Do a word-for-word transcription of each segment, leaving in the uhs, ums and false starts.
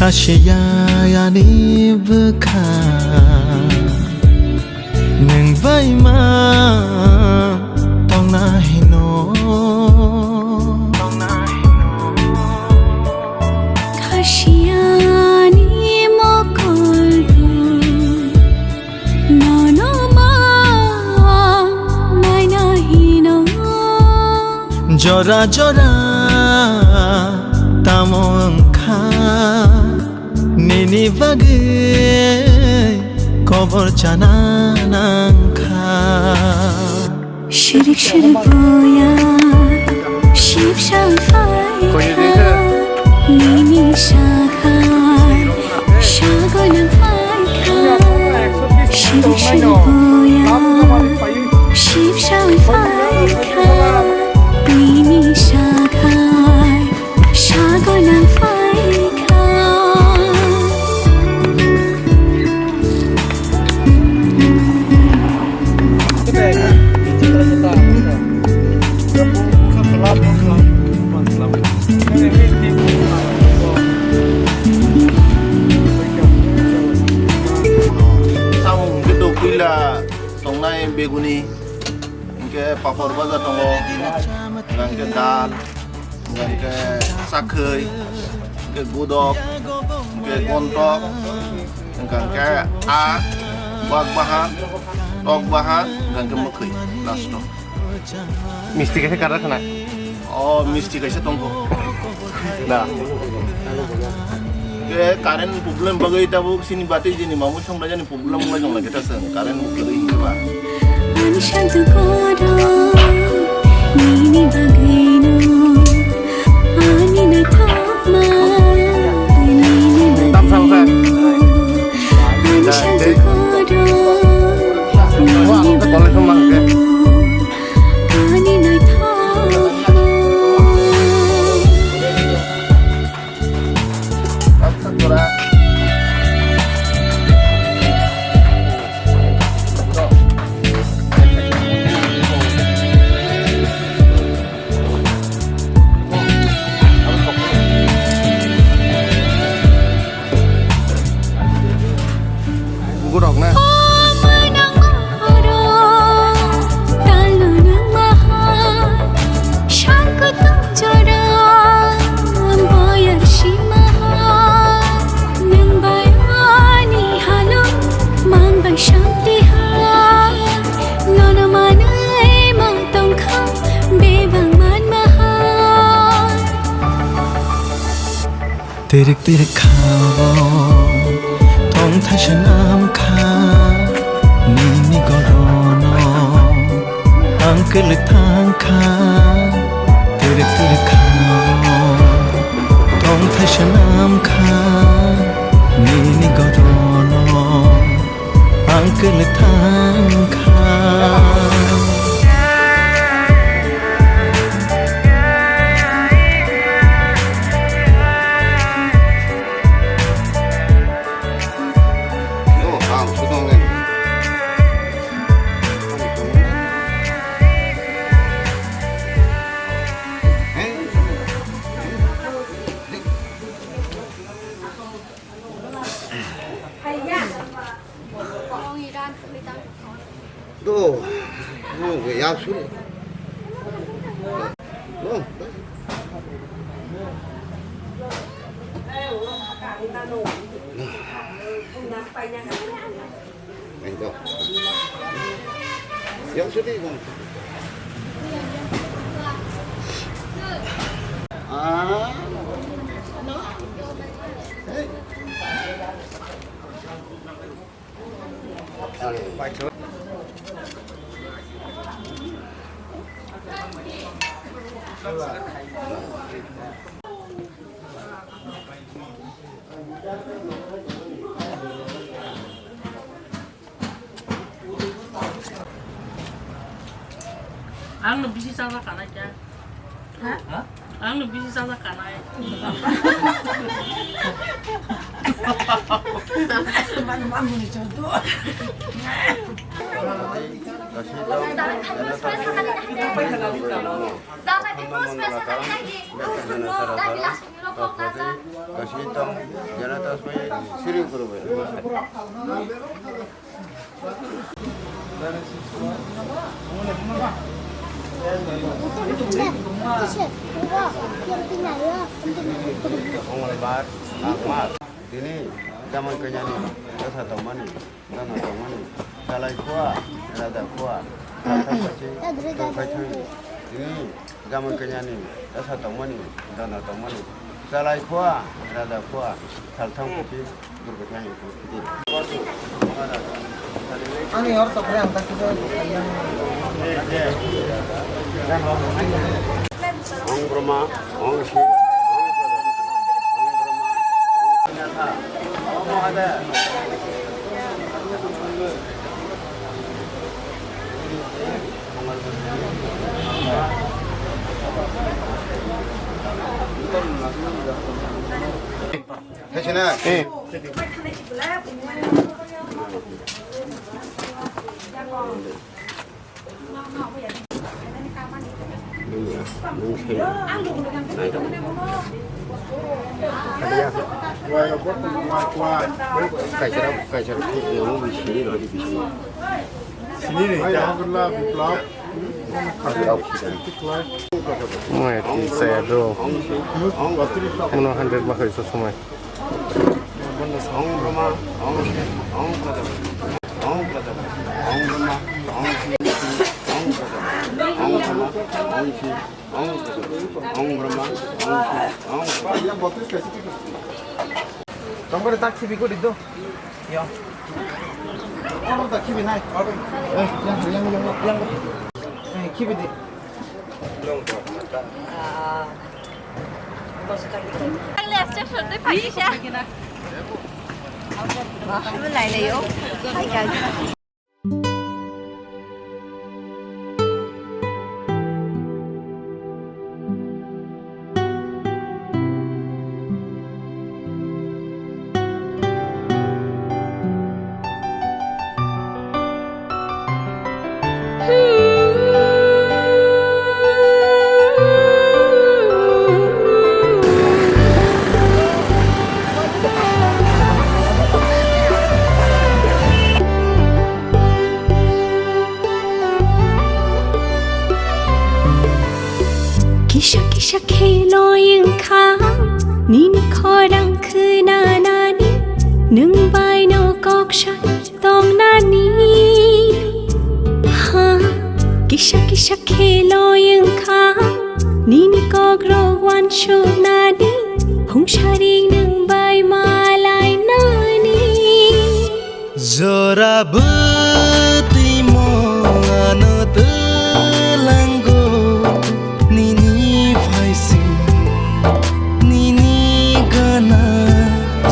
Ashiya yani bwkha nwng bai ma tongna hino. Khasiyani mokolbo nono ma naina hino. Jora jora tamo wngkha nini bagwi kobor chana nangkha. Shirik shirik boya, ship shall fly kha, nini sakhai, sagoinang fly kha. Shirik shirik boya, ship shall fly kha, nini sakhai, sagoinang fly kha. Samung hwnkhe do puila tongnai beguni, hwnkhe papor baja tongo, hwnkhe dal, hwnkhe chakhwi, hwnkhe gudok, hwnkhe gontok, hwnkhe a bak bahan, tok bahan, hwnkhe mwkhwi last o. Misti kaisa kara khana. O misti kaisa tongkho. Da. Ke current problem bagwi tabuk sini bati jini mamu song rajani problem wngla jong lagi tasang current kwrwi hingba. Ani shantu kodo, nini bagwino, ani naithokma, nini bagwino. Tam sang sa. Ani shantu kodo, nini bagwino, ani naithokma. Borok na. Tirik tirik khao, tong thaisa nam kha, nini gorono ang kwlwk thang kha. Tirik tirik khao, tong thaisa nam kha, nini gorono ang kwlwk thang kha. Do, no, ya sure. No. Enjoy. Ya sure. Ah. Hey. Ang no bisi chajak kanai kya. Ha? Ang no bisi chajak kanai. Mongolbar, Akmat, tini, Jaman Kanyani, Dasa Tongmani, Dana Tongmani, Salai Khua, Raja Khua, Salthang Pati, Tongkai Thani, tini, Jaman Kanyani, Dasa Tongmani, Dana Tongmani, Salai Khua, Raja Khua, Salthang Pati, Durga Thani, Pati. Ani or to kaya ang tak kita. Ong Brahma, Ong Shiva, Ong Brahma, Ong Shiva, Ong Mahadev. Hai sini. Eh. Kaisara, kaisara, sini ni, Biplab. Mai ti saya do. Mano hundred ma khai so somai. Tongmani tak khibi kodi do. Ya. Oro tak khibi nai. Eh, yang, yang, yang, yang. Eh, khibi di. Kisa kisa khe loi wngkha nini khorang khwnanani, nwng bai no kok sa tongnani. Ha, kisa kisa khe loi wngkha nini kok rok wansuknani, hungsari nwng bai malai nani. Jora bwtwi mungano twlango nini phaising nini gana.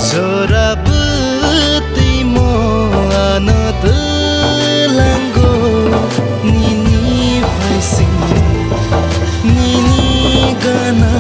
Jora bwtwi mungano twlango nini phaising nini gana.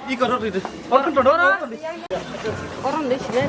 Iko rok ridi. Orkun to doro. Korom de sile.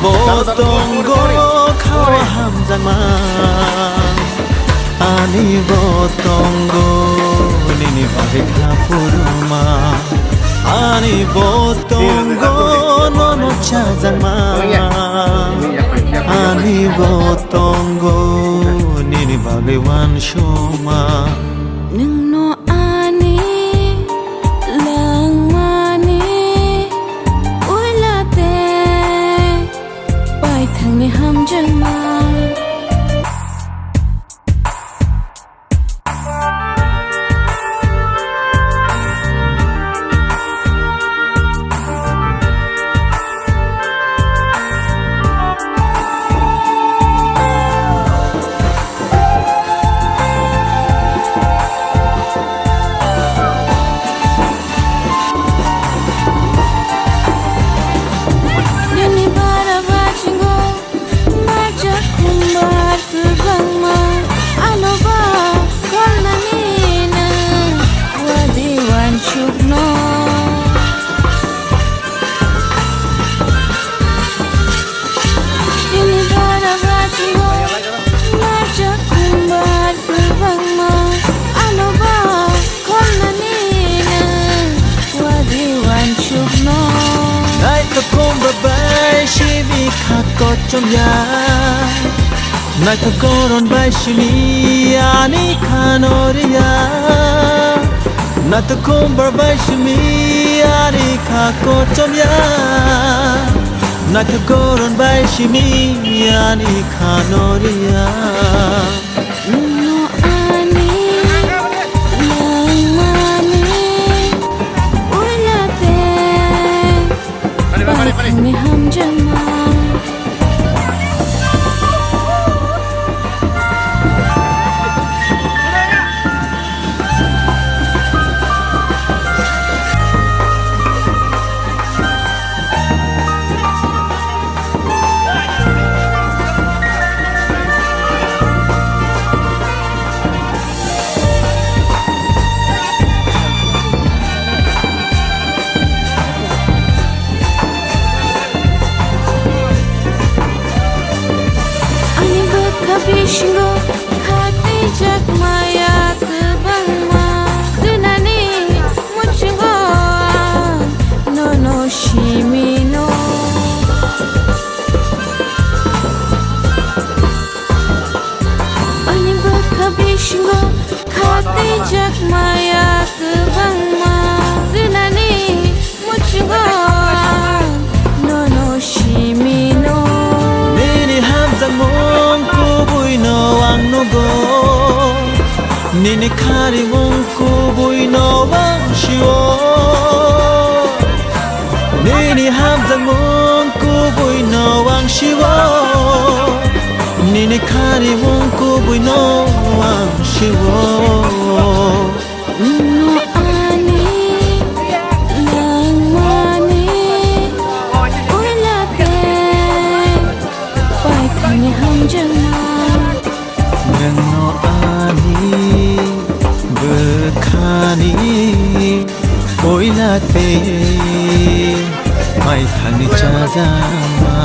Bo tongo kha hamjakma, ani bo tongo nini bagwi kha phuruma, ani bo tongo nono chajakma, ani bo tongo nini bagwi wansukma. Nwngno ani langmani uilate paithakni hamjakma. Nini bara bachingo, bajak kumbar kwbangma, ano ba kolnani nwng wadi wansukno. Nini bara bachingo, bajak kumbar kwbangma, ano ba kolnani nwng wadi wansukno. Naithok kumbar bai simi kha kochomya, naithok goron bai simi ani khano riya. Naithok kumbar bai simi ani kha kochomya, naithok goron bai simi ani khano riya. Nwngno ani langmani uilate paithakni hamjakma. Ani bwkha bisingo khatijak maya kwbangma, dunani muchungo ang nono simino. Ani bwkha bisingo khatijak maya kwbangma, dunani muchungo ang nono simino. Nini hamjakmung kubuino ang nugo, nini kharimung kubuino ang sio. Nini hamjakmung kubuino ang sio, nini kharimung kubuino ang sio. Nwngno ani langmani uilate paithakni hamjakma. Nwngno ani bwkhani uilate paithakni chajakma.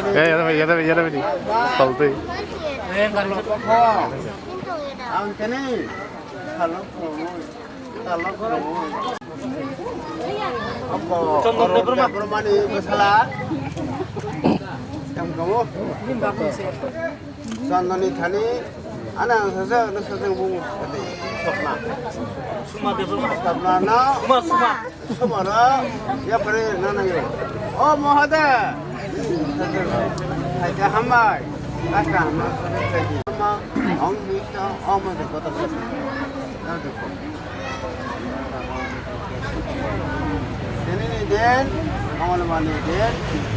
Eh, yada, yada, yada, yada. Saltwi. Ang tini salok salok. Oko Chondon Debbarma. Debbarmani bwsala. Yang kamu? Chondonni thani. Ana ang saja, ana saja bung. Sopna. Suma Debbarma. Sopna no. Suma, Suma. Suma no. Ya pare na na yo. O Mahade. Hai ka hambai. Ka ka hambai. Ong mista, ong mista kota. Tini ni din, Mongolbar ni din,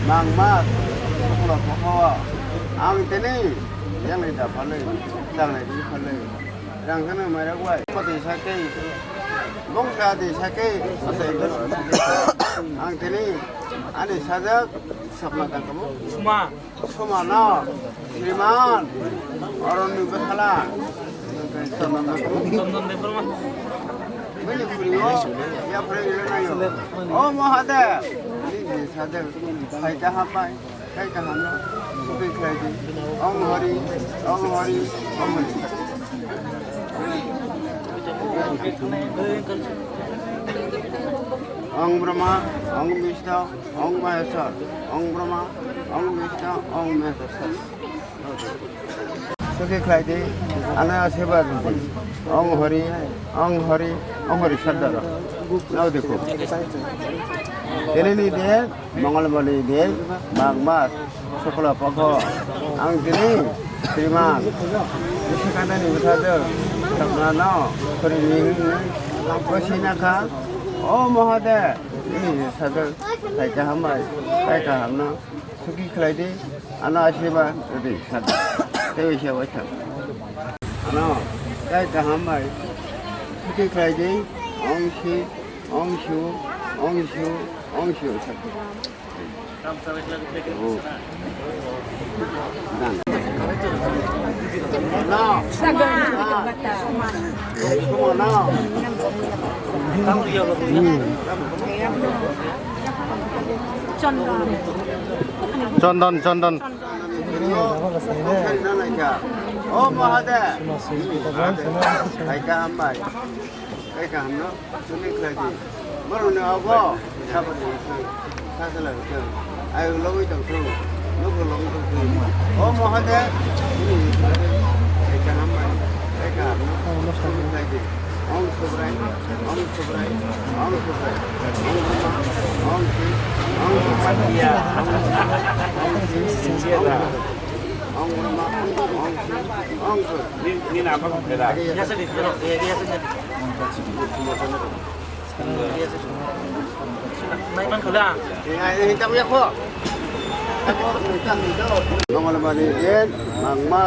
Mang Mas, Sukla Pokho. Ang tini, yang ni da phalwi, tang ni di phalwi. Rang kana mai rak wai. Pati sake, bongsa di sake, asai bas. Ang tini, ani sajak, sapna tangkamu. Suma. Sumano, Sriman, Aronni Bwsala, Chondon Debbarma. Bini khuriyo, yapre ire nayo. O Mahadev, nini sadev, khai kaham pai, khai kaham no, sukhai khlai di. Om Hari, Om Hari, Om Hari. Ong Brahma, Ong Vishnu, Ong Maheshwar, Ong Brahma, Ong Vishnu, Ong Maheshwar. Sukhi khlai di, ano asirwad di. Ong Hari, Ong Hari, Ong Hari Sardar. Nao dekho. Tini ni din, Mongolbar ni din, Mang Mas. Sukla Pokho, ang tini Sriman, Nishikanta ni bwsajwk, Sapna no, Khuri ni hwnwi, Kosi Nakha, O Mahadev, nini sajwk, khai kaham bai, khai kaham no, sukhi khlai di, ano asirwad rw di, sadwk, tei waisa waitham. Ano, khai kaham bai, sukhi khlai di, Om Shi, Om Shu, Om Shu, Om Shu, sadwk. Chondon, Chondon. O Mahadev. Hai kaham bai. Hai kaham no. Suni khlai di. Borok ni obo, sabo tong thung, sa sala thung, ayuk logwi tong thung, nukhung logwi tong thung. O Mahadev, suni khlai di. Hai kaham bai, hai kaham no. Suni khlai di. Om Subrai, Om Subrai, Om Subrai, Om Brahma, Om Shi, Om Subrai, Om Shi, Om Brahma, Om Shi, Om Subrai. Ni, ni nama kong keda. Nongolmani din, Mangma,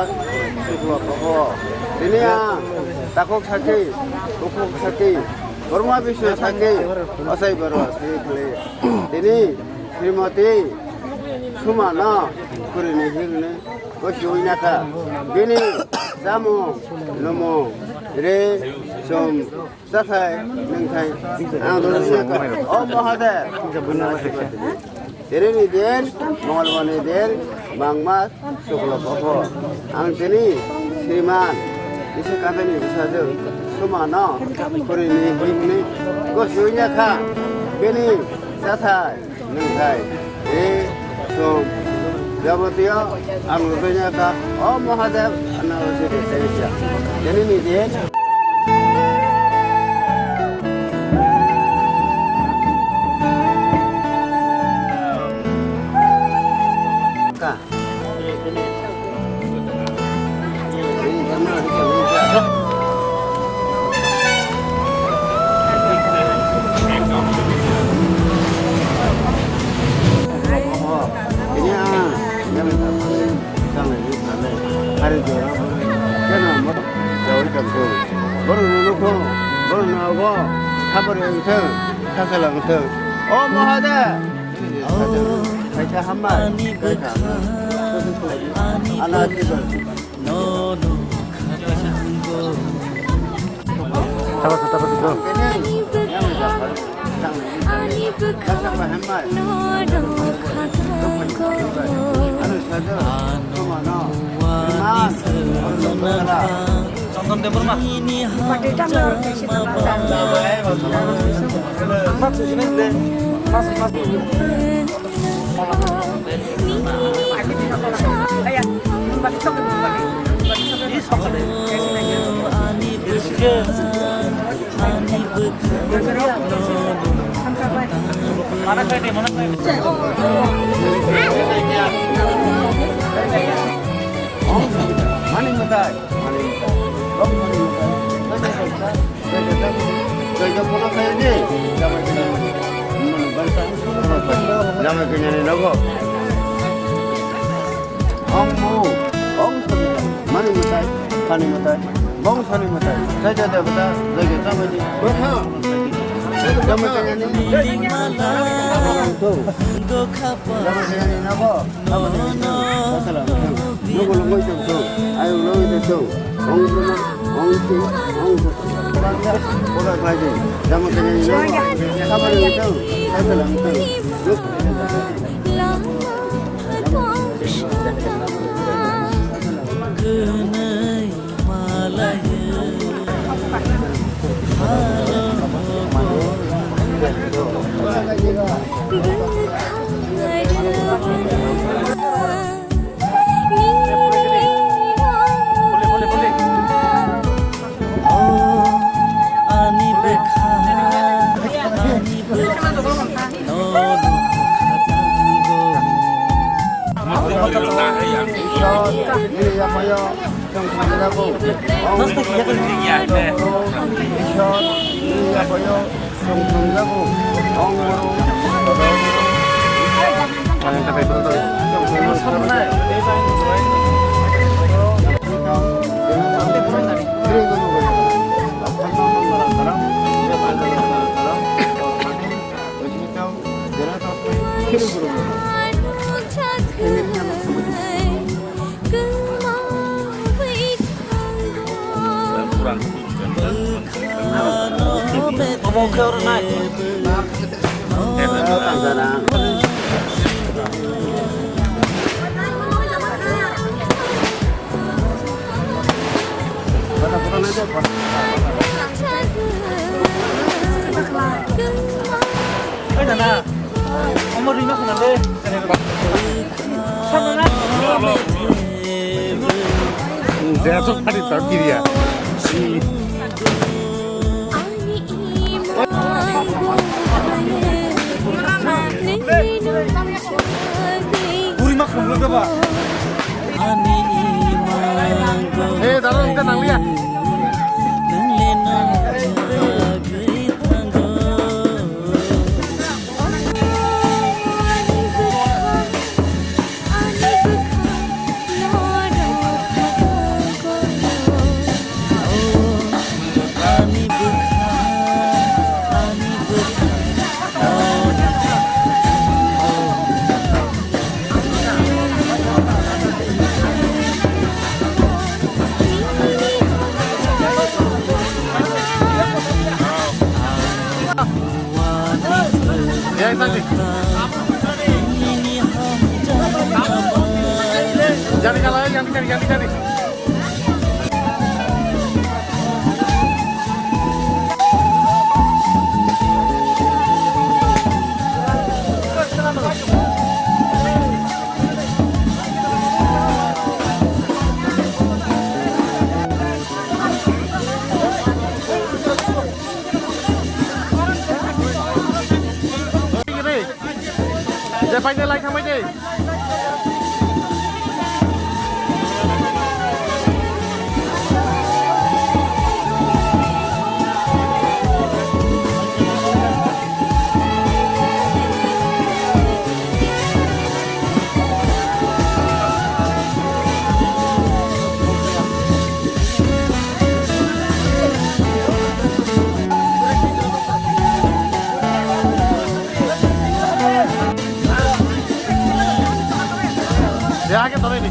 Sukla Pokho. Tini ang takhuk sakhi, bukhuk sakhi, Borma Biswa sakhi, Asai Barwa sakhi khlai. Tini Srimati Sumano Khuri ni hwnwi kosi ui nakha. Bini chamung, numung, re, chum, Chathai, nwngthai, ang dolo siya kha. O Mahadev, tini ni din, Mongolbar ni din, Mangma, Sukla Pokho. Ang tini, Sriman, Nishikanta ni bwsajwk, Sumano, Khuri ni hwnwi, kosi ui nakha, bini, chathai, Nwng khai, e, sum, jabotiyo ang rwgwi ya kha, o Mahadev, ano rwgwi de se ya. Tini ni din. Ka. Borok no nukho, borok no ogo, khabor wngthung, khasalang wngthung. O Mahadev! Khaisa hambai, khaisa hambai. Ana asirwad. Mani mwtai. Mani mwtai. Rok mani mwtai. Jai jai jai. Jai jai bono khayo ni. Jamai kanya ni. Jamai kanya ni nogo. Ong mu. Ong sami. Mani mwtai. Khani mwtai. Bong sani mwtai. Jai jai jai bata. Jai jai jamai ni. Jamai kanya ni. Jamai kanya ni nogo. Jaya sok tadi tak kiri ya. Buri mak khumlo ba. Eh, dalam kita nang liya. Jari kalau yang jari, yang jari. Je paine lai thangbai de. Ya, ake tonwi di.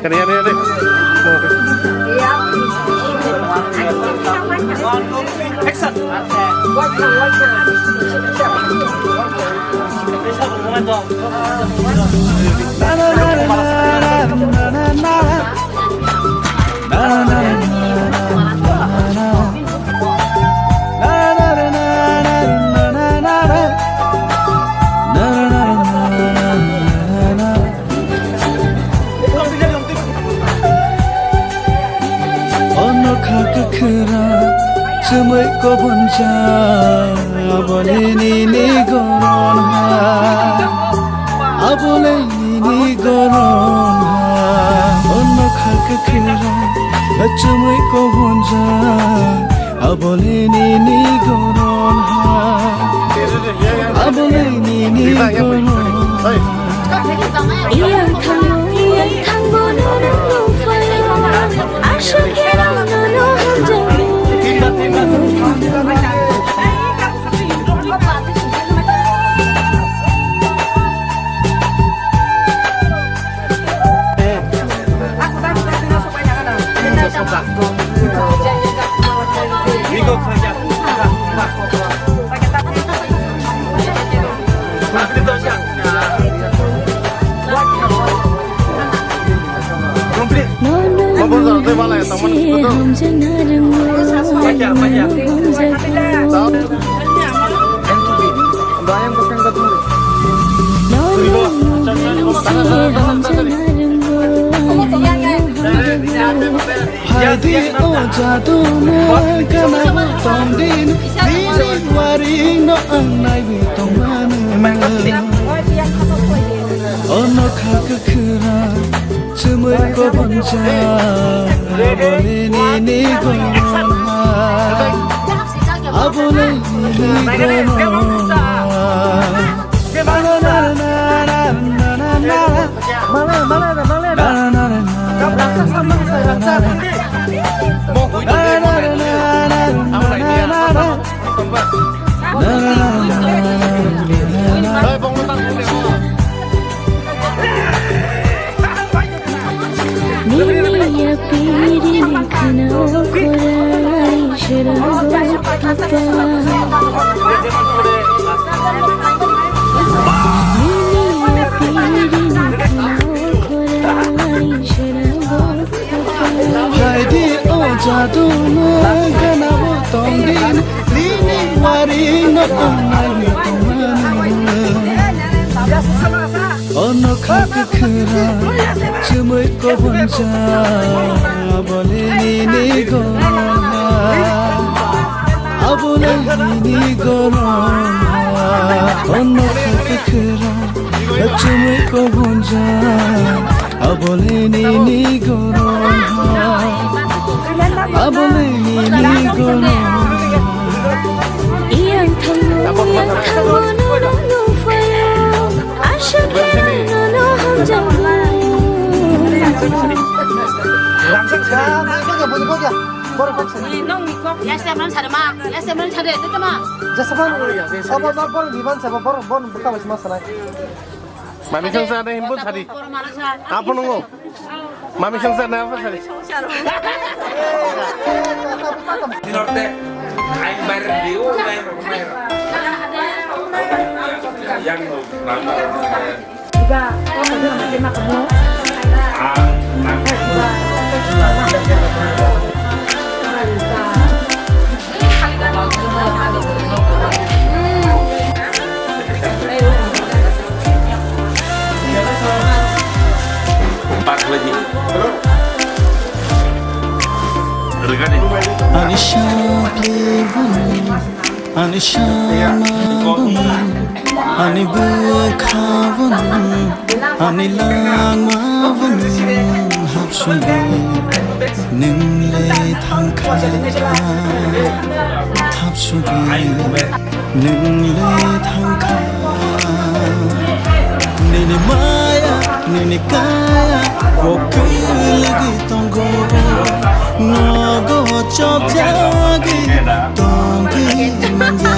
Kani, kani, kani. Action. Ono kha kwkhwrang chumui kobonjak, abole nini goron ha, abole nini goron ha. Ono kha kwkhwrang chumui kobonjak, abole nini goron ha, abole nini goron ha. Iyang thango, iyang thango, nono nung phai. Aswk khe nono hamjago. Phaidi o jaduna gana tongdin, nini waring no ang naiwi tongmani. Ono kha kwkhwrang chumui kobonja, abole nini gona, abole nini gona. Nini ya piring khana khorai shwrwng papa. Nini ya piring khana khorai shwrwng papa. Phaidi o jaduna gana bo tongdin, nini waring no ang naiwi tongmani. Ono kha kwkhwrang chumui kobonja, abole nini gona, abole nini gona. Ono kha kwkhwrang chumui kobonja, abole nini gona, abole nini gona. Iyang thango, iyang thango, nono nungphaio. Aswk khe nono hamjakgo. Nokni kok, yaste man sare ma, yaste man sare, tete ma. Jasa man, obo ma bor di man sabo, bor, bor buka bai ma sanai. Mami kang sa na himbun sari. Apa nungo? Mami kang sa na apa sari? Di norte, aing bayar di, oh, bayar, bayar. Yang, Ani sakni bwrwi, ani sama bwrwi, ani bwkha bwrwi, ani langma bwrwi hapsugwi nwng le thangkha, hapsugwi nwng le thangkha. Nini maya, nini kaya, bo kwlwgwi tongo. Nogo chopjagwi tongwi manya.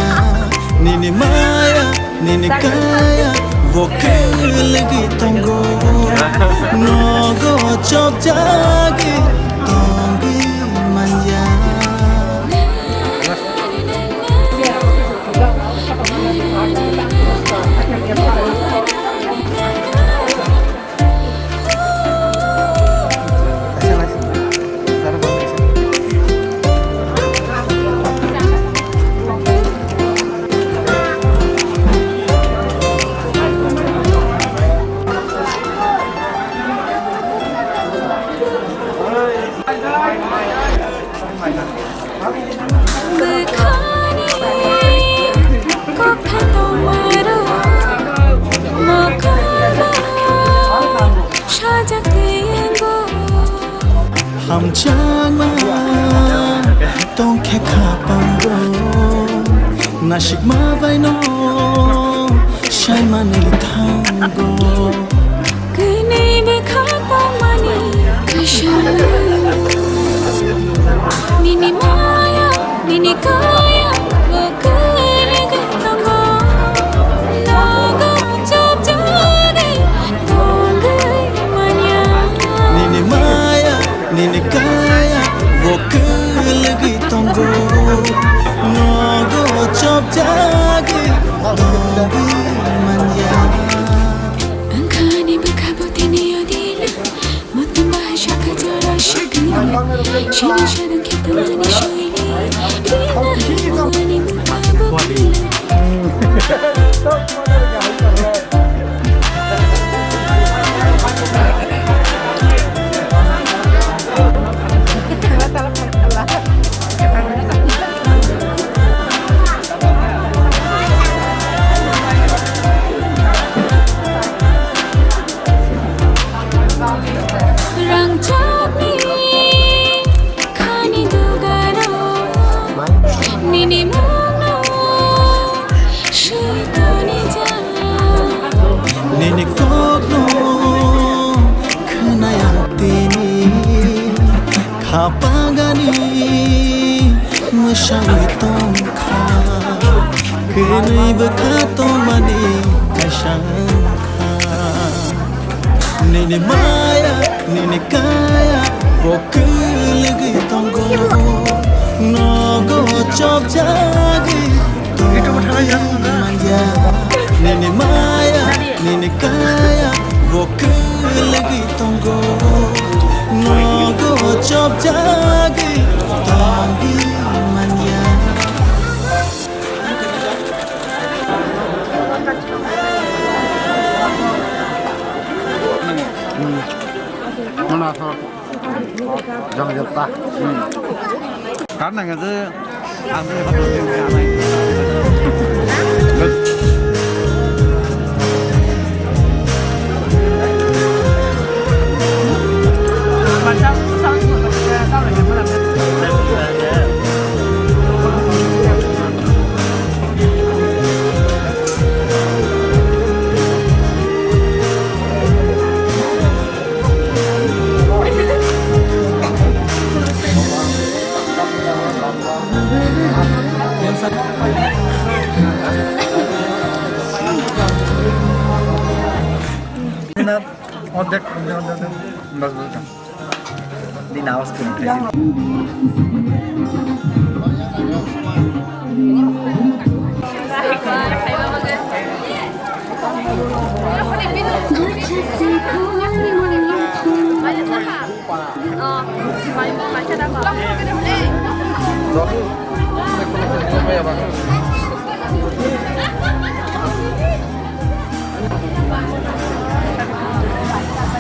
Nini maya, nini kaya, bo kwlwgwi tongo. Nogo chopjagwi tongwi manya. Bwkhani kokthai tongmaro mokolno sajak twi wngo. Hamjakma tongkhe khapango, nasikma baino saimani thango. Kwnwi bwkha tongmani kwsang. Nini maya, nini kaya, bo kwrwgwi tongo. Nogo chopjagwi tongwi manya. Nini maya, nini kaya, bo kwlwgwi tongo. Nogo chopjagwi tongwi manya. Ang kani bwkha bo tini odila. Motom bahai sakha jora sakha. Shini shadung khe tongani shoili. Rina hani mukha bo bila. Hapagani mwsangwi tongkha, kwnwi bwkha tongmani kaisa wngkha. Nini maya, nini kaya, bo kwlwgwi tongo, nogo chopjagwi tongwi manya. Nini maya, nini kaya, bo kwlwgwi tongo, nogo chopjagwi tongwi manya. Mana asal jang jata. Karena nggak sih, ambil apa tuh yang aneh. Ordek, ordek, ordek, ordek. Bas, bas, bas. Din awas kuni.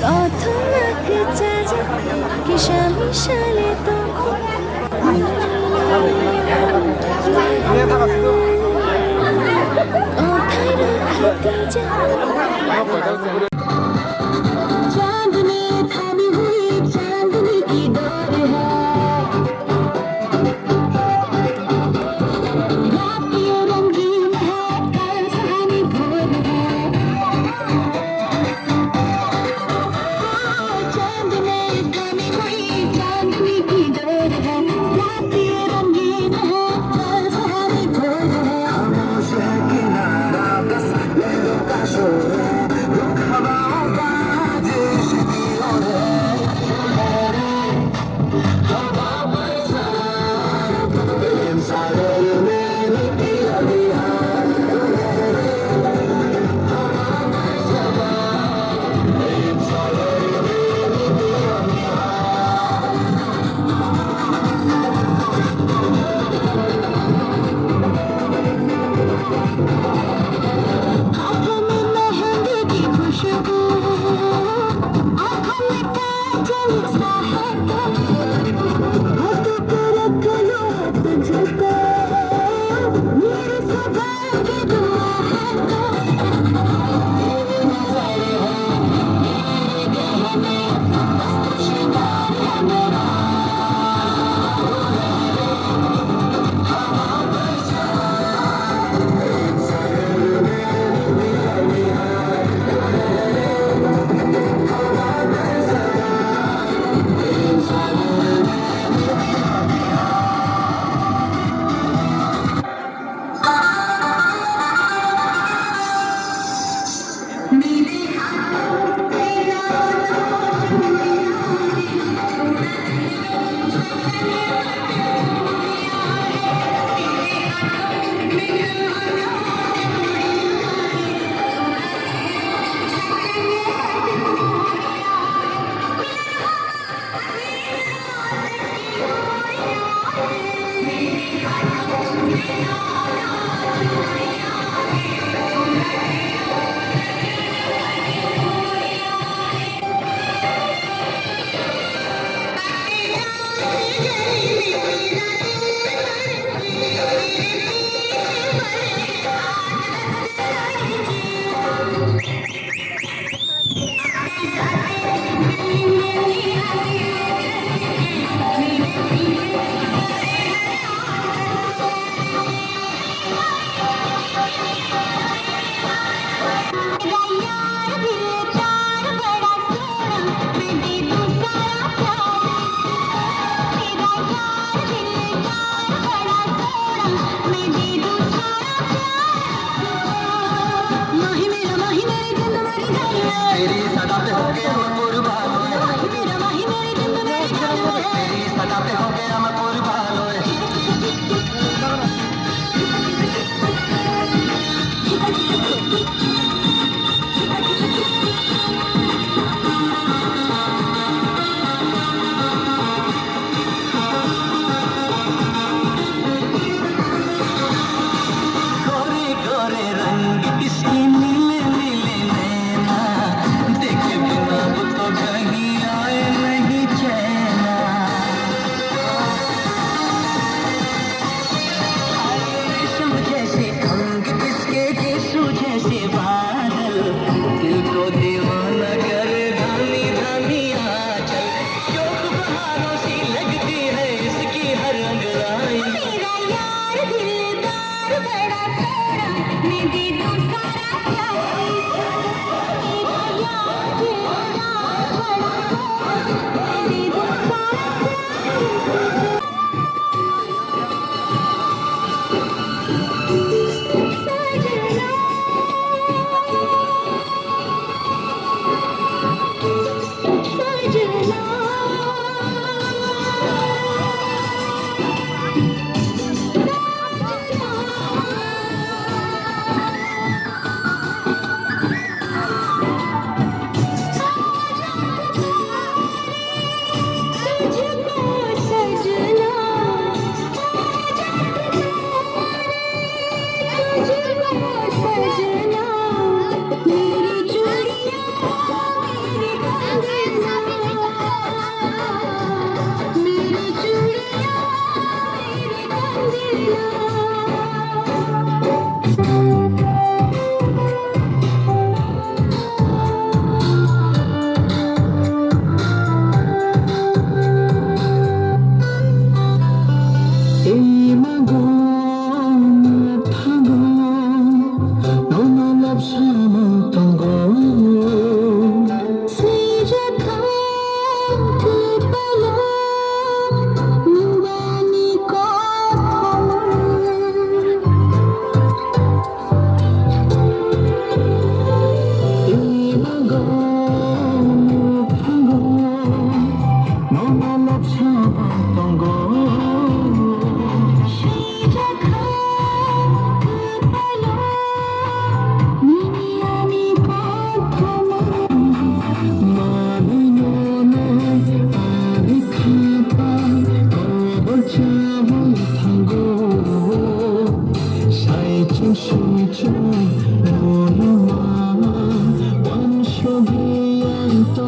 Kothoma kwchajak, kisa misa le tongkho. Kothairok khatijak. Chandni thani hui, chandni ki dor hai.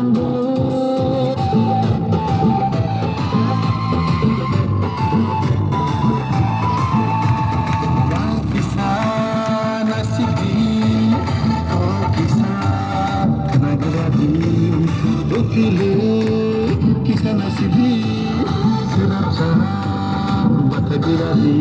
Kisa nasidi, kisa nagradi, utile kisa nasidi, sirap sara batagiradi.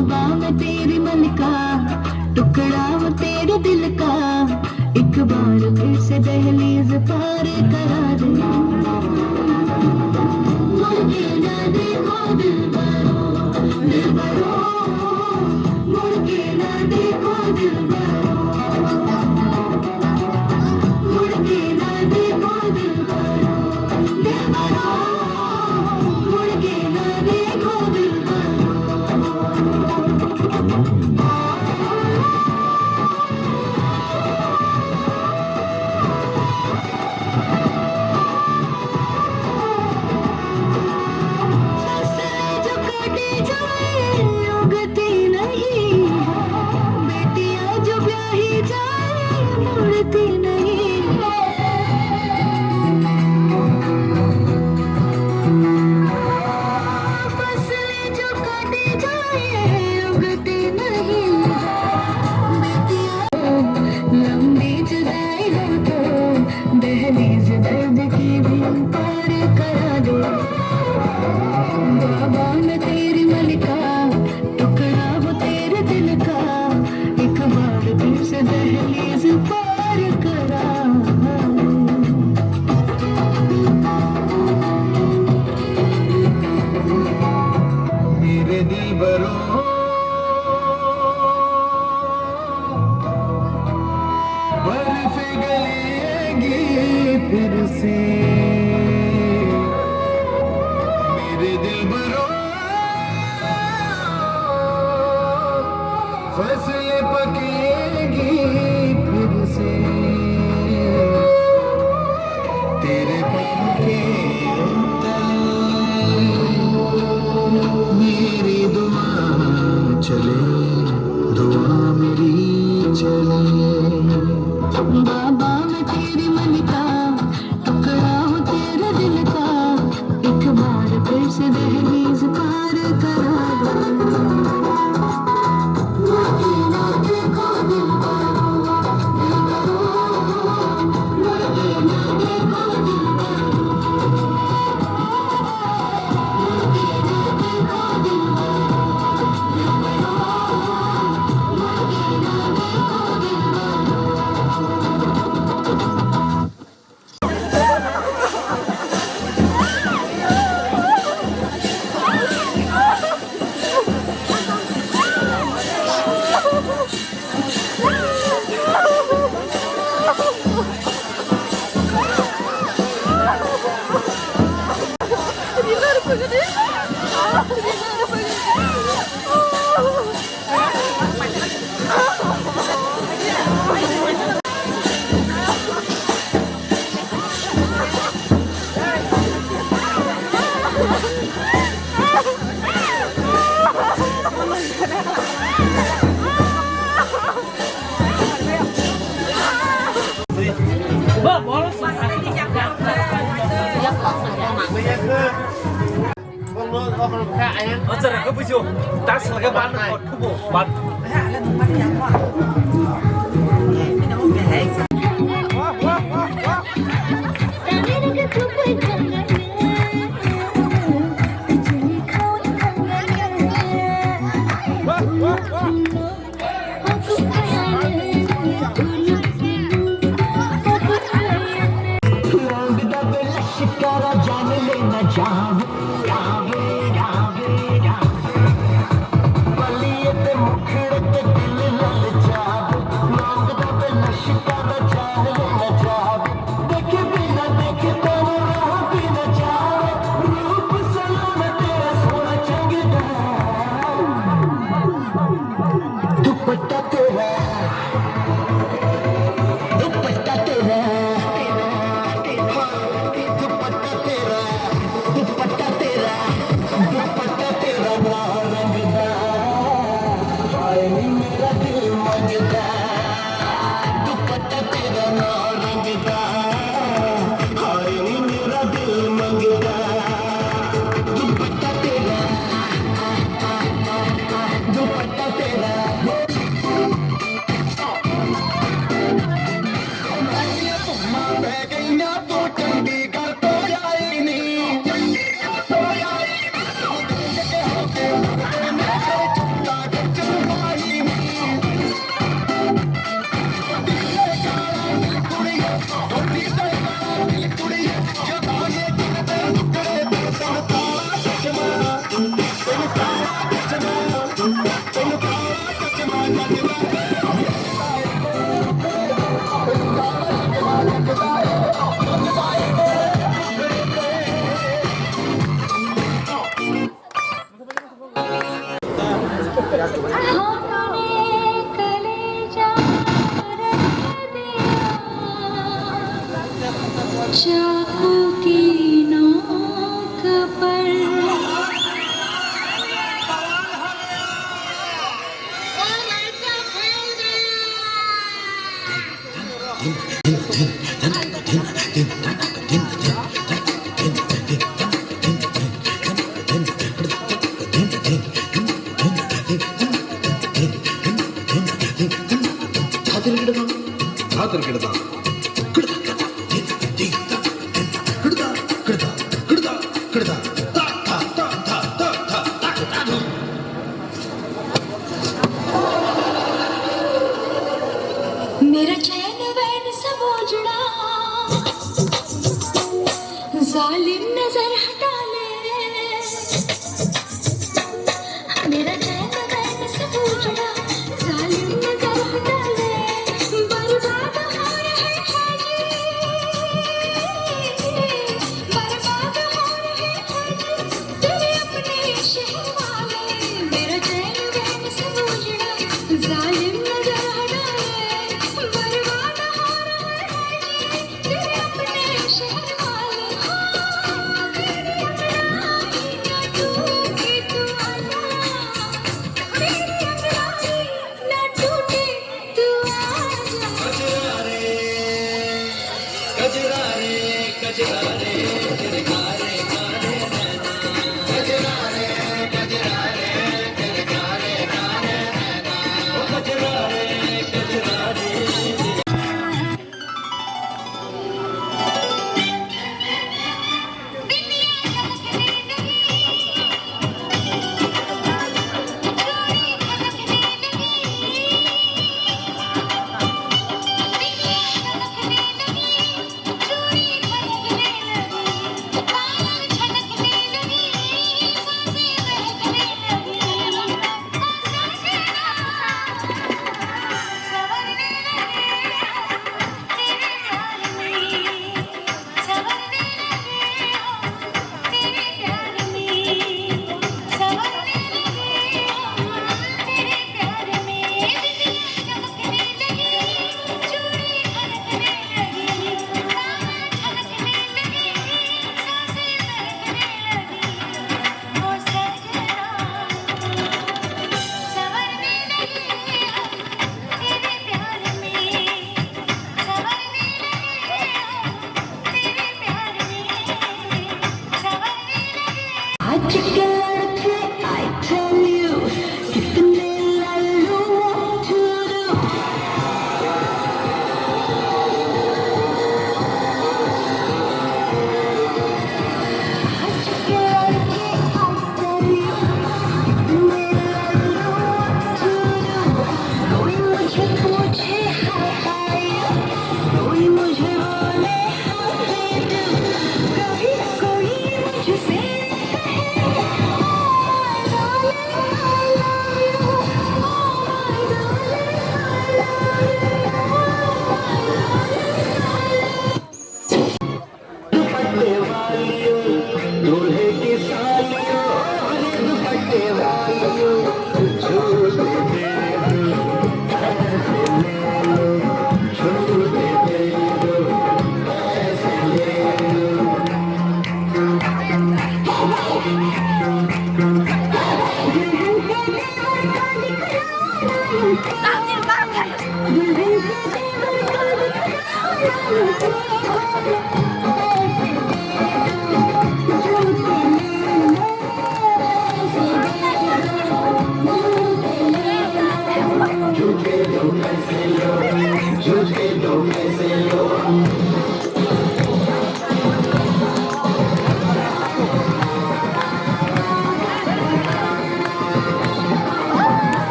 बाबा मैं तेरी मलिका, टुकड़ा वो तेरे दिल का, एक बार फिर से दहलीज पार करा दे। मुड़ के ना देखो दिलबरो, दिलबरो, मुड़ के ना देखो दिलबरो। मुड़ के ना देखो दिलबरो, दिलबरो, मुड़ के ना देखो दिलबरो। फसलें जो काटी जाए, उगती नहीं। बेटियां जो ब्याही जाए, मुड़ती नहीं। फसलें जो काटी जाए, उगती नहीं। बेटियां लंबी जुदाई हो तो दहलीज दर्द की भी पार करा दो। बाबा मैं तेरी मलिका, टुकड़ा वो तेरे दिल का, एक बार फिर से दहलीज पार करा। मेरे दिलबरो, बर्फ गलेगी फिर से। मेरे दिलबरो, फसलें पकेंगी फिर से। तेरे प्यार के तले मेरी दुआ चले, दुआ मेरी चले। बाबा मैं तेरी मलिका, टुकड़ा हूँ तेरे दिल का, एक बार फिर से दहलीज पार करा दो। Acha, reka bujo. Das laga ban ko thubo ban. दुपट्टा तेरा, दुपट्टा तेरा, दुपट्टा तेरा, दुपट्टा तेरा, दुपट्टा तेरा ना रंगदार। मेरा चैन वैन सब उजड़ा, जालिम नजर हटा ले। मेरा चैन वैन सब उजड़ा, जालिम नजर हटा ले। बर्बाद हो रहे हैं जी, बर्बाद हो रहे हैं जी। तेरे अपने शहर वाले, मेरा चैन वैन सब उजड़ा, जालिम नजर हटा ले, बर्बाद हो रहा है जी, तेरे अपने शहर वाले। हाँ, मेरी अंगड़ाई ना टूटे तू आजा, मेरी अंगड़ाई ना टूटे तू आजा। कजरा रे, कजरा रे, तेरे कारे कारे नैना। कजरा रे, कजरा रे, तेरे कारे कारे नैना। ओ कजरा रे, कजरा रे। आजकल के I tell you, कितने लालू want to do। आजकल के I tell you, कितने लालू want to do। कोई मुझे पूछे हाय हाय, कोई मुझे बोले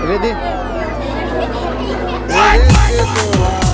Ready? Ready, set, one.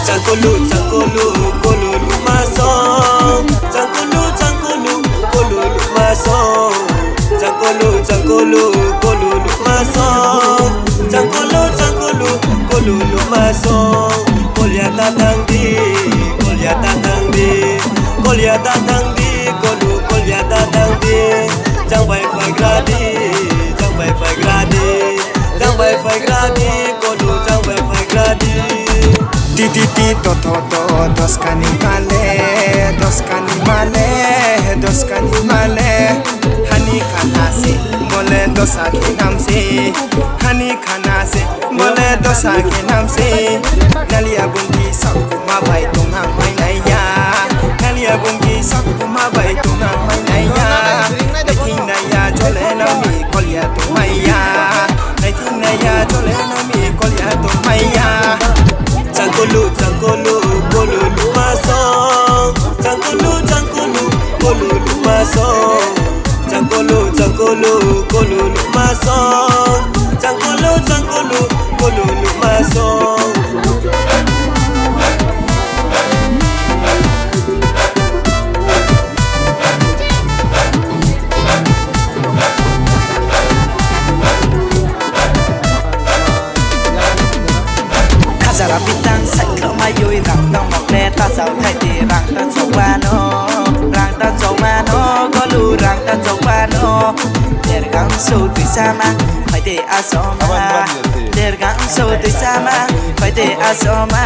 Changkulu, changkulu, kulu luma song. Changkulu, changkulu, kulu luma song. Changkulu, changkulu, kulu luma song. Changkulu, changkulu, kulu luma song. Kolya ta tang di, kolya ta tang di, kolya ta tang di, kulu kolya ta tang di. Chang bai phai gra di, chang bai phai gra di. Chang bai phai gra di, kulu chang bai phai gra di. Di Titi to to to, doskani male, doskani male, doskani male. Hani khana se, bole dosa khenam se. Hani khana se, bole dosa khenam se. Nalia bungki sakuma bai tongna mai naiya. Nalia bungki sakuma bai tongna mai naiya. Naithing naiya, jole nami kolya tongmaiya. Naithing naiya, jole nami kolya tongmaiya. Changkulu, changkulu, kulu luma song. Changkulu, changkulu, kulu luma song. Changkulu, changkulu, kulu luma song. Changkulu, changkulu, kulu luma song. Khajala pitang saiklo mayui rang tongmok le ta chao thaidi rang ta chobano, rang ta chobano, golu rang ta chobano. Dergang so tui sama, phaide asoma. Dergang so tui sama, phaide asoma.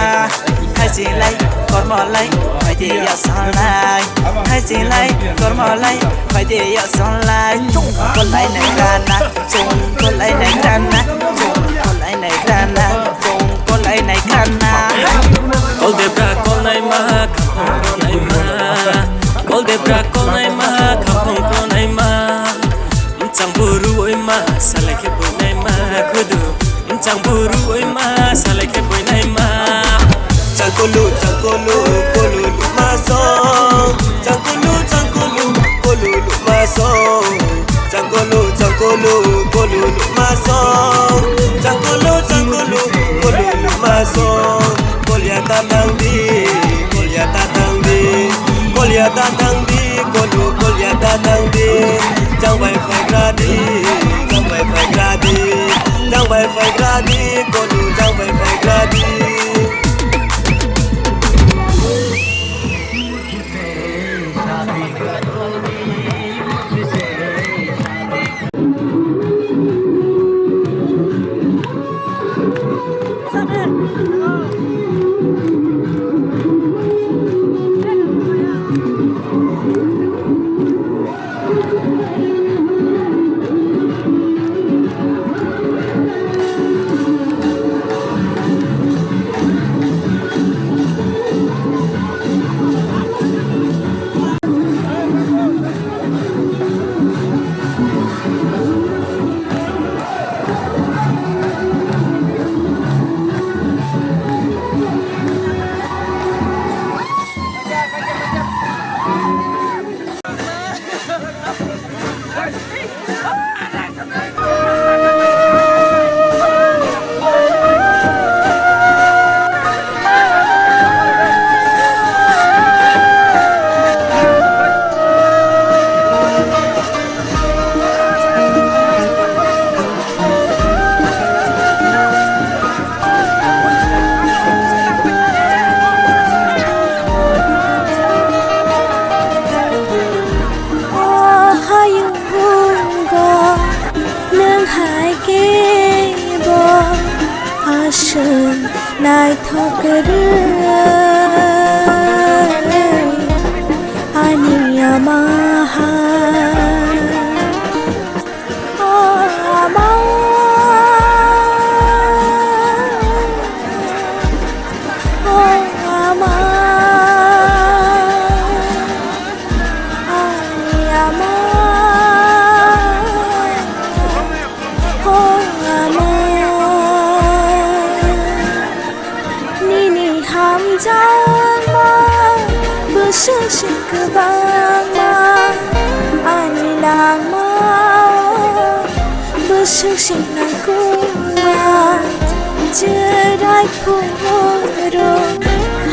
Haisinglai, kormolai, phaide yasanglai. Haisinglai, kormolai, phaide yasanglai. Kolai nai rana, chong kolai nai rana, chong kolai nai rana, chong kolai nai rana. Kol debra kol nai ma, khaphang kol nai ma. Kol debra kol nai ma, khaphang kol nai ma. Mchang buru oi ma, salai khe bui nai ma, khudu. Changkulu, changkulu, kulu luma song. Changkulu, changkulu, kulu luma song. Changkulu, changkulu, kulu luma song. Changkulu, changkulu, kulu luma song. Kolya ta tangdi, kolya ta tangdi, kolya ta tangdi, kulu kolya ta tangdi. Changbai phaigradi, changbai phaigradi. Jang bai phai gradi, kolu jang bai phai gradi. O hayungo nwng hai khe bo aswk naithok rw ani ama hai. O ama, o ama, ani ama, o ama. Nini hamjakma bwswk se kwbangma, ani langmao bwswk se nangkukma. Chwrai phuru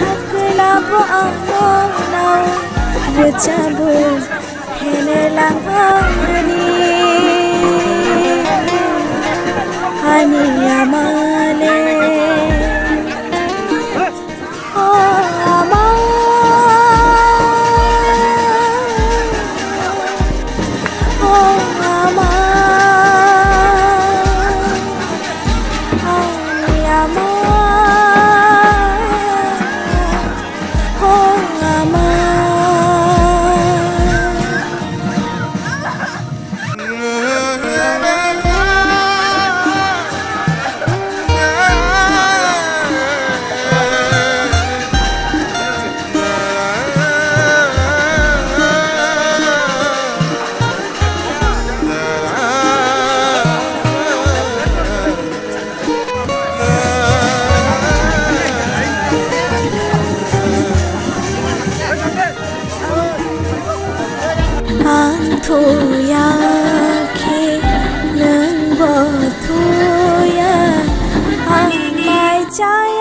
hakla bo ang nono rwchapwi. Hene langmani ani ama le. O ama, o ama, ani ama. Ang thuya khe nwng bo thuya, ang mai chai